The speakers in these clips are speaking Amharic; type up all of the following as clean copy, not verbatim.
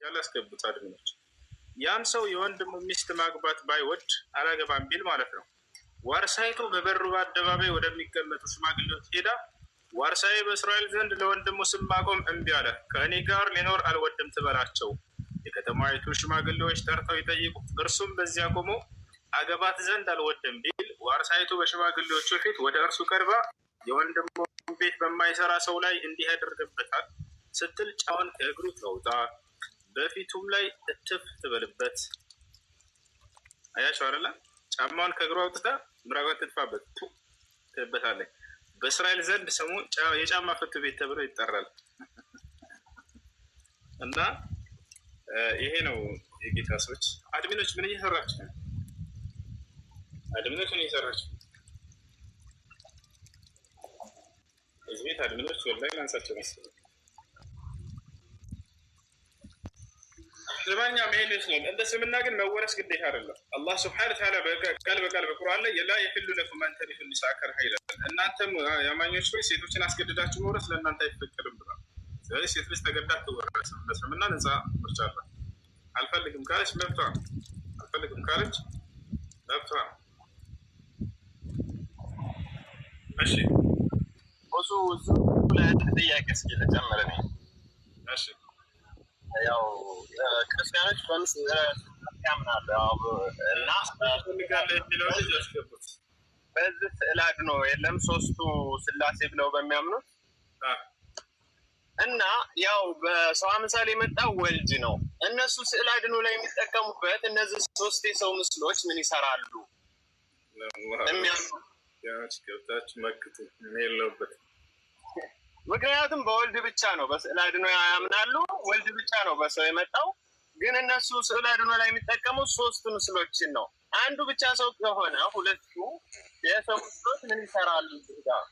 ያላስገቡት admin ኦች። ያም ሰው የወንድሙ ሚስት ማግባት ባይወድ አላገባም ቢል ማለት ነው። ዋርሳይቱ በበሩ በአደባባይ ወደሚቀመጡ ሽማግሌዎች ሄዳ ዋርሳዬ በእስራኤል ዘንድ ለወንድሙ ስም ማቆም እምቢ አለ፣ ከእኔ ጋር ሊኖር አልወድም ትበላቸው። የከተማይቱ ሽማግሌዎች ጠርተው ይጠይቁት። እርሱም በዚያ ቆሞ አገባት ዘንድ አልወድም ቢል ዋርሳይቱ በሽማግሌዎቹ ፊት ወደ እርሱ ቀርባ የወንድሙ ቤት በማይሰራ ሰው ላይ እንዲህ ያደርግበታል ስትል ጫውን ከእግሩ ታውጣ፣ በፊቱም ላይ እትፍ ትበልበት። አያቸው አይደለ? ጫማውን ከእግሩ አውጥታ ምራቋን ትድፋበት ትበታለች። በእስራኤል ዘንድ ስሙ የጫማ ፍት ቤት ተብሎ ይጠራል። እና ይሄ ነው የጌታ ሰዎች። admin ኦች ምን እየሰራችሁ ነው? admin ኦች ምን እየሰራችሁ ነው? እዚህ ቤት admin ኦች ወላሂ ላንሳቸው መሰለኝ። ለማንኛውም ይሄን ይመስላል። እንደ እስልምና ግን መወረስ ግዴታ አይደለም። አላህ ስብሐነ ወተዓላ በቃል በቃል በቁርአን ላይ لا يحل لكم أن ترثوا النساء كرها ይላል። እናንተም የአማኞች ሆይ ሴቶችን አስገድዳችሁ መውረስ ለእናንተ አይፈቀድም ብሏል። ስለዚህ ሴት ልጅ ተገዳ አትወረስም። በእስልምና ነፃ ምርጫ አለ። አልፈልግም ካለች መብቷ ነው። አልፈልግም ካለች መብቷ ነው። እሺ ብዙ ላይ አንድ ጥያቄ እስኪ ልጨምር እኔ። እሺ። ያው ክርስቲያኖች በምስጢረ ያምናሉ ያው እና ፈልጋለሁ የሚለው ልጅ አስገቡት። በዚህ ስዕል አድኖ የለም ሶስቱ ስላሴ ብለው በሚያምኑት እና ያው በሰው አምሳል የመጣው ወልድ ነው። እነሱ ስዕል አድኖ ላይ የሚጠቀሙበት እነዚህ ሶስት የሰው ምስሎች ምን ይሰራሉ? የሚያምኑ ገብታችሁ መክቱ። እኔ የለሁበትም። ምክንያቱም በወልድ ብቻ ነው በስዕል አድኖ ያምናሉ። ወልድ ብቻ ነው በሰው የመጣው። ግን እነሱ ስዕል አድኖ ላይ የሚጠቀሙት ሶስት ምስሎችን ነው። አንዱ ብቻ ሰው ከሆነ ሁለቱ የሰው ምስሎች ምን ይሰራሉ እዚህ ጋር?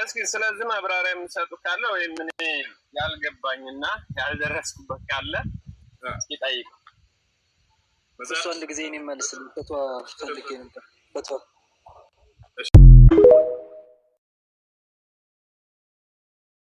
እስኪ ስለዚህ ማብራሪያ የሚሰጡ ካለ ወይም እኔ ያልገባኝና ያልደረስኩበት ካለ እስኪ ጠይቅ። እሱ አንድ ጊዜ እኔ መልስልኝ ፈትዋ ፈልጌ ነበር። ፈትዋ